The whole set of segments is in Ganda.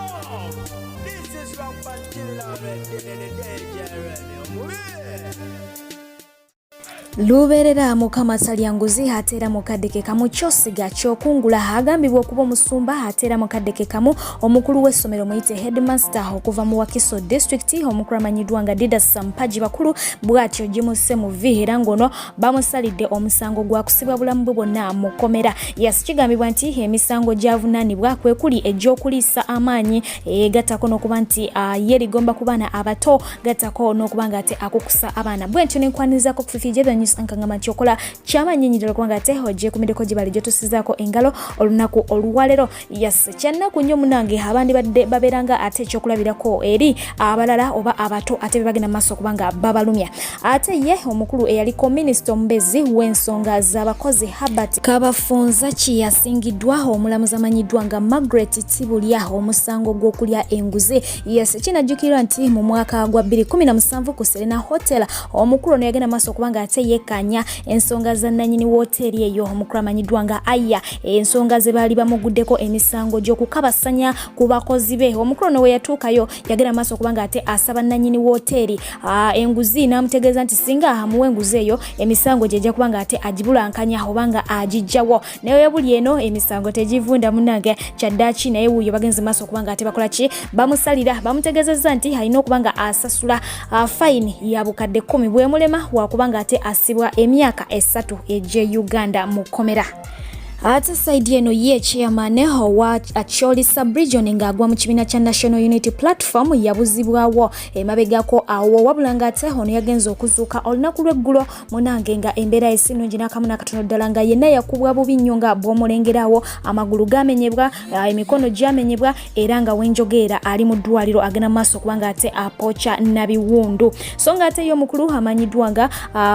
This is Rampant Killer DJ Remy. Lubeerera Mukama talya nguzi, ate era mukadde ke kamu ky'osiga ky'okungula. Agambibwa okuba omusumba, ate era mukadde ke kamu omukulu w'essomero, muyite headmaster, okuva mu Wakiso District, omukulu amanyiddwa nga Didas Mpagi Bakulu, bw'atyo gimusse mu vi, era ng'ono bamusalidde omusango gwa kusibwa bulamu bwe bwonna mu kkomera. Yes, kigambibwa nti emisango gyavunaanibwa kwe kuli egy'okuliisa amaanyi, gattako n'okuba nti yeerigomba ku baana abato, gattako n'okuba nga ate akukusa abaana. Bwe ntyo nenkwanirizaako ku Fifi Jevenyus, nkangamba nti okola kyamaanyi nnyo ddala kubanga ate ogyekumiddeko gye bali gyotusizaako engalo olunaku olwaleero. Yes, kyannaku nnyo munange, abandi badde babeeranga ate ekyokulabirako eri abalala oba abato, ate bebagenda mu maaso kubanga babalumya. Ate ye omukulu eyaliko minisita omubeezi w'ensonga z'abakozi Herbert Kabafunzaki yasingiddwa omulamuzi amanyiddwa nga Margaret Tibulya omusango gw'okulya enguzi. Yes, kinajjukirwa nti mu mwaka gwa 2017 ku Serena Hotel, omukulu ono yagenda maaso okubanga ate yekkanya ensonga za nnannyini wooteeri eyo, omukulu amanyiddwa nga Aya, ensonga ze baali bamuguddeko emisango gy'okukabasanya ku bakozi be. Omukulu ono we yatuukayo yagenda maaso okubanga ate asaba nnannyini wooteeri enguzi, n'amutegeeza nti singa amuwa enguzi eyo, emisango gye ejja kuba nga ate agibulankanya oba nga agijjawo. Naye buli eno emisango tegivunda munange, kyaddaaki. Naye wuuyo bagenze maaso okuba nga ate bakola ki? Bamusalira, bamutegeezezza nti alina okuba nga asasula fayini ya bukadde 10, bwemulema wakuba nga ate asibwa emyaka 3 egy'e Uganda mu kkomera. Ate side eno ye chairman owa Acholi Sub-region ng'agwa mu kibiina kya National Unity Platform yabuzibwawo emabegako awo, wabula ng'ate ono yagenze okuzuuka olunaku lw'eggulo munange nga embeera esi nnungi n'akamu n'akatono ddala, nga yenna yakubwa bubi nnyo nga bw'omulengerawo, amagulu gamenyebwa, emikono gyamenyebwa, era nga wenjogeera ali mu ddwaliro agenda mu maaso kubanga ate apooca nabiwundu. So nga ate ye omukulu amanyiddwa nga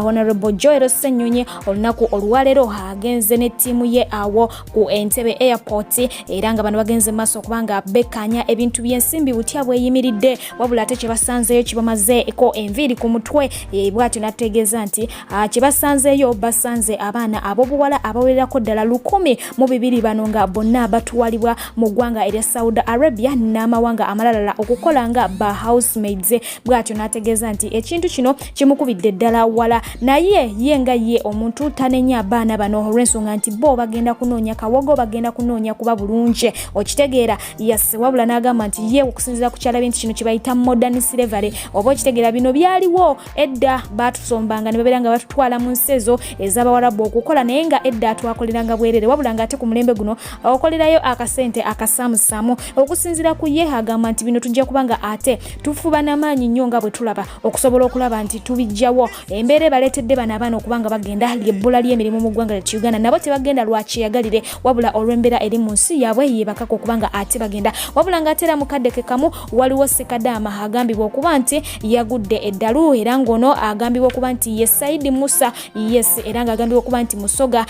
Honorable Joel Ssenyonyi olunaku olwaleero agenze ne ttiimu ye awo ku Entebbe Airport, era nga bano bagenze mu maaso okubanga bekkaanya ebintu by'ensimbi butya bweyimiridde, wabula ate kye basanzeeyo kibamazeeko enviiri ku mutwe. Bw'atyo n'ategeeza nti kye basanzeeyo, basanze abaana ab'obuwala abawererako ddala 1002, bano nga bonna batwalibwa mu ggwanga erya Saudi Arabia n'amawanga amalalala okukola nga ba housemaids. Bw'atyo n'ategeeza nti ekintu kino kimukubidde ddala wala, naye ye nga ye omuntu tanenya abaana bano olw'ensonga nti bo bagenda kunoonya kawogo, bagenda kunoonya kuba bulungi, okitegeera? Yes, wabula n'agamba nti ye okusinziira ku kyalabye nti kino kye bayita modern slavery, oba okitegeera, bino byaliwo edda, batusombanga ne babeera nga batutwala mu nsi ezo ez'Abawarabu okukola, naye nga edda twakoleranga bwerere, wabula nga ate ku mulembe guno okolerayo akasente akasaamusaamu. Okusinziira ku ye agamba nti bino tujja kuba nga ate tufuba n'amaanyi nnyo nga bwe tulaba okusobola okulaba nti tubijjawo. Embeera ebaleetedde bano abaana okuba nga bagenda lyebbula ly'emirimu mu ggwanga lyattu Uganda. Nabo tebagenda lwakyeyagalire, wabula olw'embeera eri mu nsi yaabwe yebakaka okuba nga ate bagenda. Wabula nga ate era mukadde ke kamu waliwo Sekadaama agambibwa okuba nti yagudde eddalu, era ng'ono agambibwa okuba nti ye Saidi Musa. Yes, era ng'agambibwa okuba nti Musoga,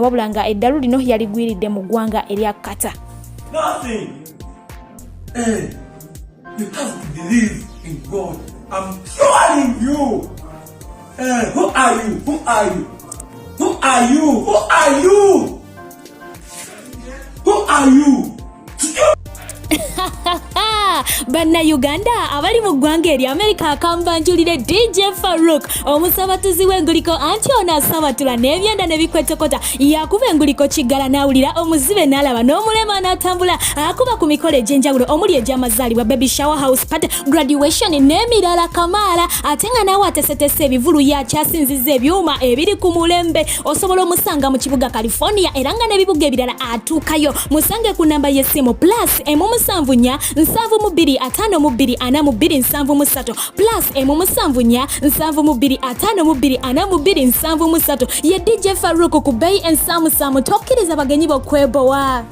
wabula nga eddalu lino yaligwiridde mu ggwanga erya Qatar. Nothing. Hey, you have to believe in God. I'm telling you. Hey, who are you? Who are you? Who are you? Who are you? Who are you? Bannayuganda abali mu ggwanga erya Amerika, akambanjulire DJ Faruk, omusabatuzi w'enguliko. Anti ono asabatula n'ebyenda ne bikwetokota, yakuba enguliko kiggala n'awulira, omuzibe n'alaba, n'omulema n'atambula. Akuba ku mikolo egy'enjawulo omuli egy'amazaalibwa, baby shower, house party, graduation n'emirala kamaala. Ate nga naawe atesetese ebivulu, yakyasinziza ebyuma ebiri ku mulembe. Osobola omusanga mu kibuga California, era nga n'ebibuga ebirala atuukayo. Musange ku namba y'essimu +1 7 72 52 42 73, +1 74 72 52 42 73. Ye DJ Faruk ku bbeeyi ensaamusaamu. Tokkiriza bagenyi bokwebowa.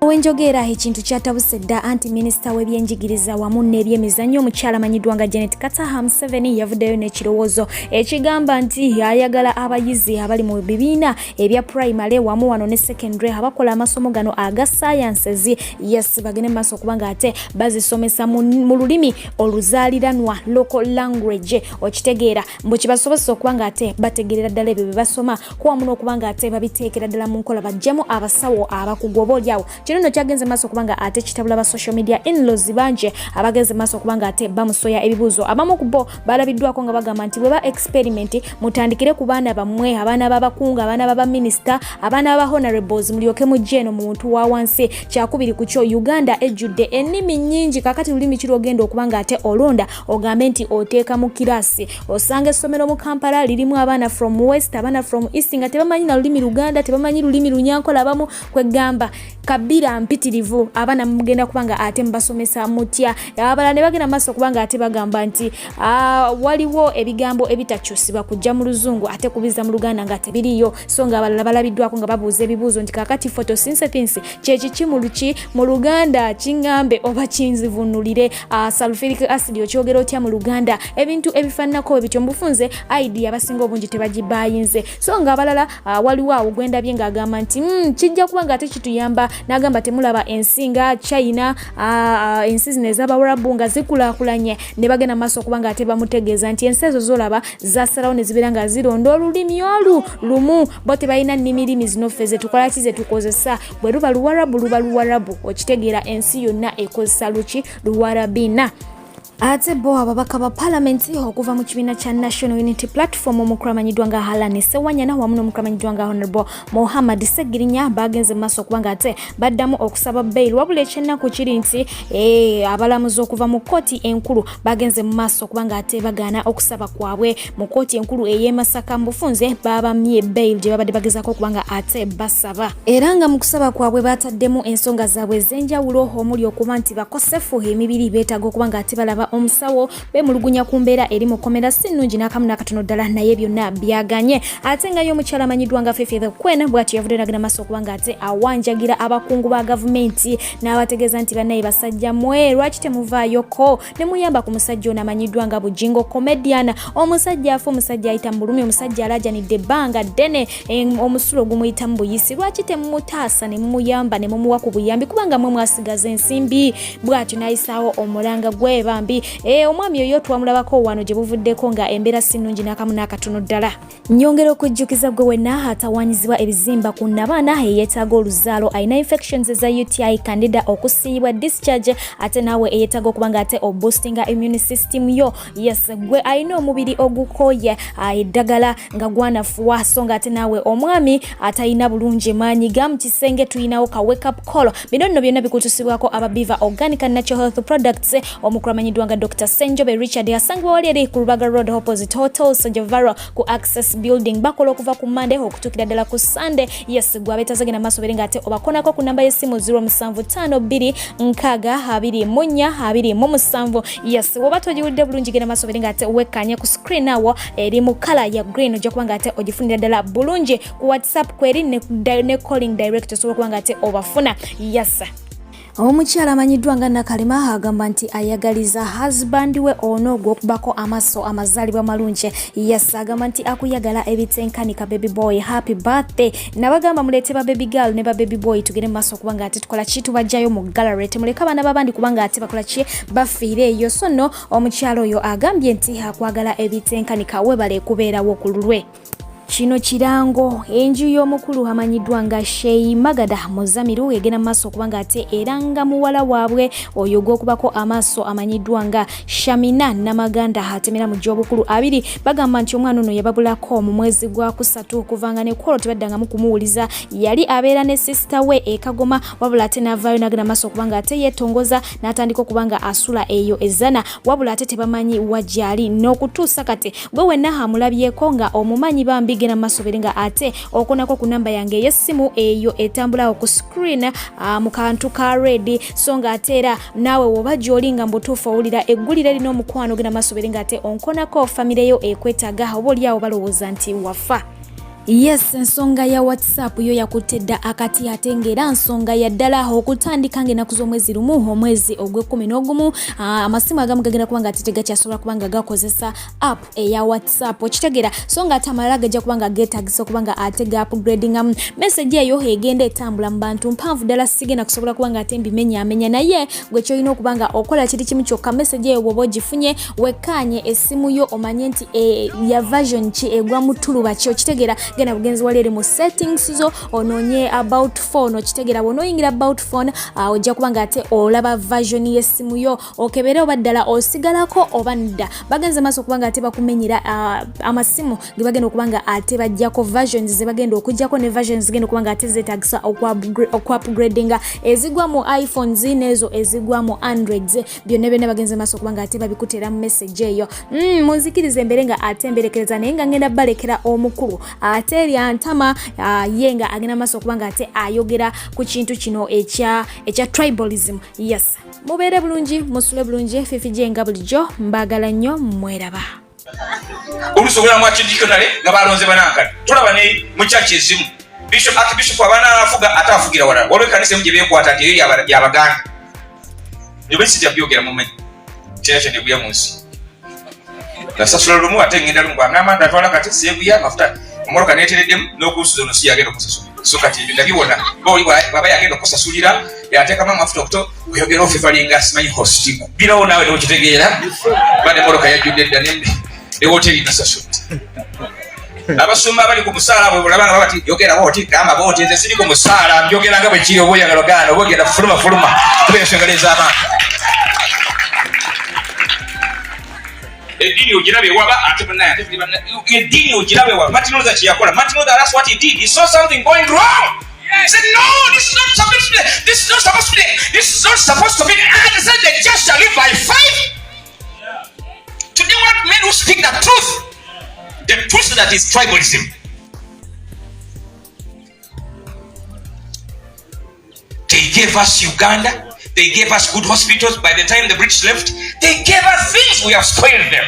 Wenjogeera ekintu kyatabuse dda, anti minisita w'ebyenjigiriza wamu n'ebyemizannyo, omukyala amanyiddwa nga Janet Kataha Museveni, yavuddeyo n'ekirowoozo ekigamba nti ayagala abayizi abali mu bibiina ebya primary wamu wano ne secondary abakola amasomo gano aga sciences, yes, bagende maaso okuba nga ate bazisomesa mu lulimi oluzaaliranwa, local language, okitegeera, mbu kibasobozesa okuba nga ate bategeerera ddala ebyo bye basoma, kuwamu n'okuba nga ate babiteekera ddala mu nkola, bajjemu abasawo abakugu. Oba oliawo kino Kino nno kyagenze maaso okuba nga ate kitabula ba social media inlaws bangi abagenze maaso okuba nga ate bamusoya ebibuuzo. Abamu ku bo balabiddwako nga bagamba nti bweba experiment mutandikire ku baana bammwe, abaana b'abakungu, abaana b'abaminisita, abaana b'aba honorables, mulyoke mujje eno mu muntu wa wansi. Kyakubiri ku kyo, Uganda ejjudde ennimi nnyingi. Kakati lulimi ki lwogenda okuba nga ate olonda ogambe nti oteeka mu kiraasi? Osanga essomero mu Kampala lirimu abaana from west, abaana from east, nga tebamanyi na lulimi Luganda, tebamanyi lulimi Lunyankola. Abamu kwegamba kabira mpitirivu. Abaana mugenda kuba nga ate mubasomesa mutya? Abalala ne bagenda maaso okuba nga ate bagamba nti waliwo ebigambo ebitakyusibwa kujja mu Luzungu ate kubiza mu Luganda nga tebiriyo. So nga abalala balabiddwako nga babuuza ebibuuzo nti kakati photosynthesis kyekiki mu luki mu Luganda? Kiŋŋambe oba kinzivunulire. Sulfuric acid okyogera otya mu Luganda? Ebintu ebifaananako ebityo. Mubufunze idea abasinga obungi tebagibayinze. So nga abalala waliwo awo gwendabye ng'agamba nti kijja kuba nga ate kituyamba, n'agamba temulaba ensi nga China, ensi zino ez'Abawarabu nga zikulaakulanye? Ne bagenda maaso okuba nga ate bamutegeeza nti ensi ezo zolaba zasalawo ne zibeera nga zironda olulimi olu lumu. Bo tebalina nnimi zino ffe zetukola ki, zetukozesa. Bwe luba Luwarabu, luba Luwarabu, okitegeera? Ensi yonna ekozesa luki? Luwarabina. Ate bo ababaka ba palamenti okuva mu kibiina kya National Unity Platform, omukulu amanyiddwa nga Allan Ssewanyana wamu n'omukulu amanyiddwa nga Honorable Muhammad Segirinya, bagenze mu maaso okuba nga ate baddamu okusaba bail. Wabula ekyennaku kiri nti abalamuzi okuva mu kkooti enkulu bagenze mu maaso okuba nga ate bagaana okusaba kwabwe mu kkooti enkulu ey'e Masaka. Mu bufunze babamye bail gye babadde bagezaako okuba nga ate basaba, era nga mu kusaba kwabwe bataddemu ensonga zaabwe ez'enjawulo, omuli okuba nti bakosefu emibiri, beetaaga okuba nga ate balaba omusawo, bemulugunya ku mbeera eri mu kkomera si nnungi n'akamu n'akatono ddala, naye byonna byaganye. Ate nga ye omukyala amanyiddwa nga Fifi the Queen bw'atyo yavudde nagenda maaso okuba nga ate awanjagira abakungu ba gavumenti n'abategeeza nti bannaye basajja mwe, lwaki temuvaayoko ne muyamba ku musajja ono amanyiddwa nga Bujingo Comedian? Omusajja afa, omusajja ayita mu bulumi, omusajja alaajanidde ebbanga ddene, omusulo gumuyita mu buyisi. Lwaki temumutaasa ne mumuyamba ne mumuwa ku buyambi, kubanga mwe mwasigaza ensimbi? Bw'atyo n'ayisaawo omulanga gwe bambi. Omwami oyo twamulabako wano gye buvuddeko nga embeera si nnungi n'akamu n'akatono ddala. Nyongera okujjukiza gwe wenna atawanyizibwa ebizimba ku nabaana, eyeetaaga oluzaalo, alina infections eza UTI, candida, okusiiyibwa, discharge, ate naawe eyeetaaga okuba nga ate oboostinga immune system yo. Yes, gwe alina omubiri ogukooye eddagala nga gwanafuwa, so nga ate naawe omwami atalina bulungi maanyi ga mu kisenge, tulinawo ka wake up call. Bino nno byonna bikutusibwako aba Biva Organic and Natural Health Products, omukulu amanyiddwa nga Dr Senjobe Richard, asangibwa wali eri ku Rubaga Road, opposite Hotel Sejovaro, ku Access Building. Bakola okuva ku Monday okutuukira ddala ku Sunday. Yes, gwe abeetazagenda maaso bere nga ate obakonako ku namba y'essimu 0752 60 24 27. Yes, woba togiwulidde bulungi, genda maaso bere nga ate wekkanye ku screen awo eri mu color ya green, ojja kuba nga ate ogifunira ddala bulungi. Ku WhatsApp kweri ne calling direct, osobola okuba nga ate obafuna. Yes, omukyala amanyiddwa nga Nakalema agamba nti ayagaliza husband we ono gwokubako amaaso amazaalibwa malungi. Yes, agamba nti akuyagala ebitenkanika. Baby boy, happy birthday. Nabagamba muleete ba baby girl ne ba baby boy, tugende mu maaso okuba nga ate tukola ki? Tubajjayo mu gallery. Temuleka abaana babandi kubanga ate bakola ki? Bafiire eyo. So nno omukyala oyo agambye nti akwagala ebitenkanika, webale kubeerawo ku lulwe. Kino kirango enju y'omukulu amanyiddwa nga Sheyi Magada Muzamiru egenda mu maaso okuba nga ate eranga muwala waabwe oyo gw'okubako amaaso amanyiddwa nga Shamina Namaganda, atemera mu gy'obukulu 20. Bagamba nti omwana ono yababulako mu mwezi gwa kusatu, okuvanga ne kwolwo tebaddangamu kumuwuliza. Yali abeera ne sisita we e Kagoma, wabula ate n'avaayo n'agenda maaso okuba nga ate yeetongoza n'atandika okuba nga asula eyo ezana, wabula ate tebamanyi wa gy'ali n'okutuusa kati. Gwe wenna amulabyeko nga omumanyi, bambi genda mu maaso bere nga ate okonako ku namba yange ey'essimu eyo etambulawo ku screen mu kantu ka red. So nga ate era naawe woba gy'oli nga mubutuufu owulira eggulire erina omukwano, genda maaso bere nga ate onkonako. Famire yo ekwetaaga, oba oliawo balowooza nti wafa. Yes, ensonga ya WhatsApp yo yakutte dda akati, ate ng'era nsonga ya ddala. Okutandika ng'ennaku z'omwezi 1 omwezi ogw'e-11, amasimu agamu gagenda kuba nga ate tegakyasobola kuba nga gakozesa app eya WhatsApp, okitegeera? So nga ate amalala gajja kuba nga geetagisa okuba nga ate ga upgradingamu. Message eyo egenda etambula mu bantu mpanvu ddala, sigenda kusobola kuba nga ate mbimenyaamenya, naye gwe kyolina okuba nga okola kiri kimu kyokka. Message eyo bw'oba ogifunye, wekkaanye essimu yo omanye nti ya version ki, egwa mu ttuluba ki, okitegeera? Genda bugenzi wali eri mu settings zo onoonye about phone, okitegeera? Bw'onooyingira about phone, ojja kuba nga ate olaba version y'essimu yo, okebere oba ddala osigalako oba nedda. Bagenze maaso okuba nga ate bakumenyera amasimu ge bagenda okuba nga ate bajjako, versions ze bagenda okuggyako ne versions zigenda okuba nga ate zeetagisa okuupgradinga, ezigwa mu iPhones n'ezo ezigwa mu Androids. Byonna byonna bagenze maaso okuba nga ate babikuteera mu message eyo. Munzikirize embeere nga ate mberekereza, naye nga ngenda balekera omukulu ate eryantama, ye nga agenda maaso okuba nga ate ayogera ku kintu kino ekya tribalism. Yes, mubeere bulungi, musule bulungi. Fifi gye nga bulijjo mbaagala nnyo, mweraba. Oluusi obulamu bwa nga balonze banankani. Tulaba ne mu kyaki ezimu bishop, archbishop abaana afuga ate afugira walala. Waliwo ekanisa emu gye beekwata nti eyo yabaganda. Ebyo sijja byogera, mumanyi kira kyo neguya mu nsi. Nasasula lumu ate ngenda lumu bwangamba ndatwala kati seeguya amafuta omoloka neetereddemu n'okunsuza ono si yagenda okunsasulira. So kati ebyo nabibona oli bwaba yagenda okusasulira yateekamu amafuta okuto oyogera ofevalinga simanyi host birawo naawe nokitegeera ba nemoloka yajjudde dda ne woteri nasasudde. Abasumba abali ku musaala bwe bulaba bati yogera bwoti, gamba bwoti. Nze siri ku musaala, mbyogera nga bwe kiri. Oba oyagala ogaana, oba ogenda fuluma fuluma, kuba ensonga ez'amaanyi. Eddiini ogiraba ewaba ate munaye ate tuli eddiini ogiraba ewaba. Martin Luther kye yakola, Martin Luther, that's what he did. He saw something going wrong. He said, no, this is not supposed to be, this is not supposed to be, this is not supposed to be. And he said, the just shall live by faith. Today want men who speak the truth, the truth that is tribalism. They gave us Uganda. They gave us good hospitals. By the time the British left, they gave us things. We have spoiled them.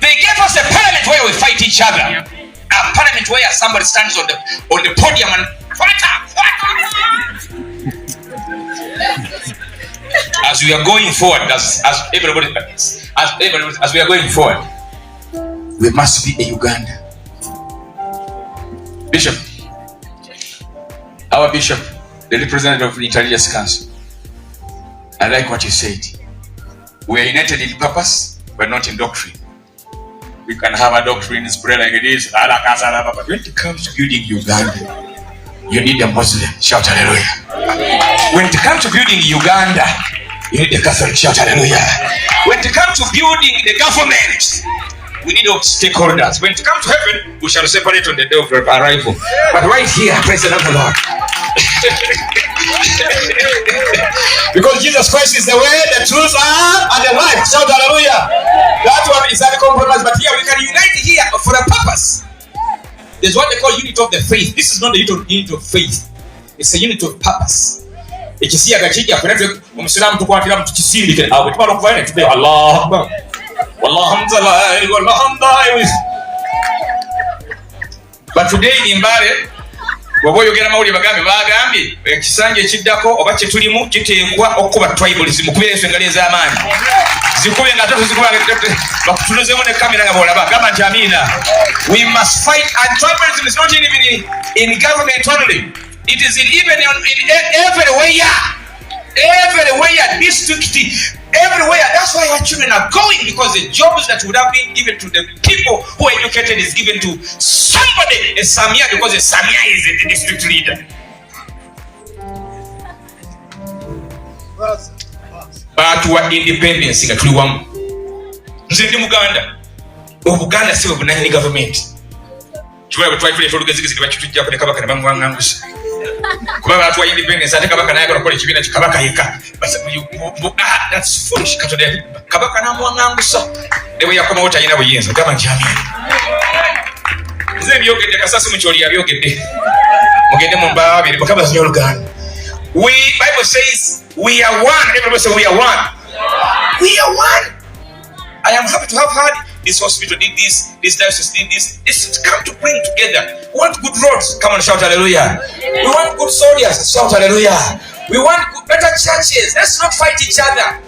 They gave us a parliament where we fight each other. A parliament where somebody stands on the podium and fight. As we are going forward, as everybody, as we are going forward, we must be a Uganda. Bishop, our bishop, the representative of the Interreligious Council, I like what you said. We are united in purpose, but not in doctrine. We can have a doctrine spread like it is, but when it comes to building Uganda, you need a Muslim. Shout hallelujah. When it comes to building Uganda, you need a Catholic. Shout hallelujah. When it comes to building the government, we need all stakeholders. When it comes to heaven, we shall separate on the day of arrival. But right here, praise the name of the Lord. Because Jesus Christ is the way, the truth, and the life. Shout hallelujah. That one is uncompromised. But here we can unite here for a purpose. There's what they call unity of the faith. This is not the unity of faith. It's a unity of purpose. Ekisiyaga kijja fena omusiraamu tukwatiramu tukisindike awo bwe tumala okuvayo ne tuddeyo. Allah akbar, walhamdulillah, walhamdulillah. But today in Mbale, bw'oba oyogera mawulire bagambe bagambye ekisanja ekiddako oba kyetulimu kiteekwa okukuba tribalism kubeera ensonga ez'amaanyi zikube nga ate tuzikuba bakutunuzemu ne kamera nga bwolaba. Gamba nti amiina. We must fight, and tribalism is not even in government only. It is in even in everywhere, everywhere, district, everywhere. That's why our children are going, because the jobs that would have been given to the people who are educated is given to somebody, a Samia, because a Samia is the district leader. Batuwa independence nga tuli wamu. Nze ndi Muganda. Obuganda si bwe bunanyini gavumenti. Kibula bwe twali tuleeta olugezigezi ne bakitujjako ne Kabaka ne bamuwaŋŋangusa kuba batuwa independence ate Kabaka nayagala okukola ekibiina ki Kabaka yekka. Ah, that's foolish. Katonda Kabaka n'amuwaŋŋangusa ne bwe yakomawo talina buyinza. Gamba nti amiina. Nze byogedde kasasi mukyoli yabyogedde, mugende mu mbabiri. Mukama zinyo oluganda. We Bible says we are one. Everybody say, we are one. We are one. I am happy to have heard this hospital did this, this diocese did this. This is come to bring together. We want good roads. Come on, shout hallelujah. We want good soldiers. Shout hallelujah. We want good, better churches. Let's not fight each other.